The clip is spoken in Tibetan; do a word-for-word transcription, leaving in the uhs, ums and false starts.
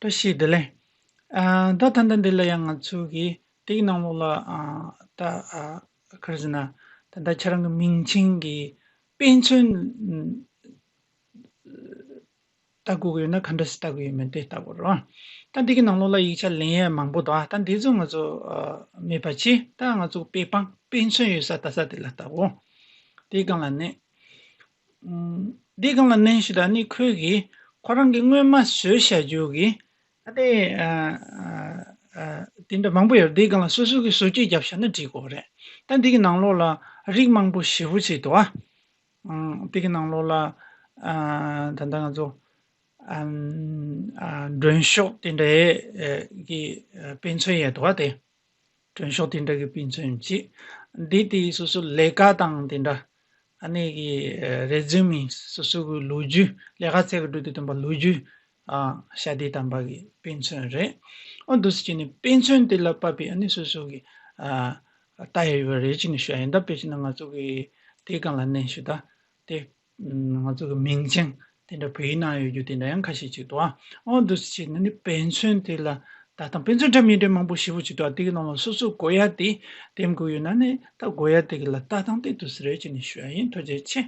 བཀྲ་ཤིས་བདེ་ལེགས། ཨ་ད་ད་ལྟ་འདི་ལ་ཡང་ང་ཚོ་གི་དེའི་ནང་ལོགས་ལ་ཨ་ད་ཨ་ག་རེ་ཟེར་ན། ད་ལྟ་ཁྱེད་རང་གི་མིང་ཆེན་གྱི་དཔེ་མཚོན་ལྟ་དགོས་ཀྱི་ཡོད་ན་ག་འདྲ་ཞིག་ལྟ་དགོས་ཡོད་མེད་དེ་ལྟ་དགོས་རེད་བ། ད་འདི་གི་ནང་ལོགས་ལ་ཡིག་ཆ་ལེན་ཡས་མང་པོ་འདུག་ཨ་ད་འདི་ཚོ་ང་ཚོ་ཨ་མེད་པ་བྱས། ད་ང་ཚོ་དཔེ་དཔང་དཔེ་མཚོན་ཡོད་ས་ལྟ་ས་དེ་ལ་ལྟ་འོ། དེའི་སྒང་ལ་ནི། ཨུམ། འདིའི་སྒང་ལ་ནན་ཞུ་དང་ནི་ཁོས་གི་ཁོ་རང་གི་སྔོན་མ་བཟོས་བཞག་རྒྱུ་གི་ཨ་དེ་ཨ་ཨ་ཨ་དེ་འདྲ་མང་པོ་ཡོད་རེད། འདིའི་སྒང་ལ་སོ་སོ་གི་བཟོ་བཅོས་བརྒྱབ་བཞག་ན་འགྲིག་གོ་རེད། ད་འདི་གི་ནང་ལོགས་ལ་རིགས་མང་པོ་ཞེ་པོ་ཅིག་འདུག་ཨ། ཨུམ། འདི་གི་ནང་ལོགས་ལ་ཨ་ད་ལྟ་ང་ཚོ་ཨམ་ཨ་མགྲོན་ཤོག་དེ་འདྲའི་ཨ་གི་ཨ་དཔེ་མཚོན་ཡོད་འདུག་ཨ་དེ། མགྲོན་ཤོག་དེ་འདྲ་གི་དཔེ་མཚོན་གཅིག་འདི་དེ་སོ་སོ་ལས་ཀ་དང་དེ་འདྲ། ཨ་ནི་གི་རེ་ཛུ་མི་སོ་སོ་གི་ལོ་རྒྱུས་ལས་ཀ་བྱེད་གི་འགྲོ་དུས་དམ་པ་ལོ་རྒྱུས་ཨ་ཤ་དེ་དམ་པ་གི་དཔེ་མཚོན་རེད། ཨོ་འདུག་སེ་བྱས་ནས་དཔེ་མཚོན་དེ་ལ་དཔག་པའི་ཨ་ནི་སོ་སོ་གི་ཨ་ལྟ་ཡ་ཡོད་པ་རེད་ཅེས་ནས་ཞུ་ཡ་ཡིན། ད་དཔེ་བྱས་ན་ང་ཚོ་གི་དེའི་སྒང་ལ་ནན་ཞུ་ད་དེ། ང་ཚོ་གི་མིང་ཆེན་དེ་འདྲ་བོད་ཡིག་ནང་ཡོད་རྒྱུ་དེ་འདྲ་ཡང་ཁ་ཤས་ཅིག་འདུག་ཨ། ཨོ་འདུག་སེ་བྱས་ན་ནི་དཔེ་མཚོན་དེ་ལ་ལྟ་སྟངས་དཔེ་མཚོན་འདྲ་མི་འདྲ་མང་པོ་ཞེ་པོ་ཅིག་འདུག་ཨ། དེ་གི་ནང་ལ་སོ་སོ་དགོས་ཡ་དེ་འདེམས་དགོས་ཡོད་ན་ནི་ད་དགོས་ཡ་དེ་གི་ལ་ལྟ་སྟངས་དེ་འདུག་སེ་རེད་ཅེས་ནས་ཞུ་ཡ་ཡིན། ཐུགས་རྗེ་ཆེ།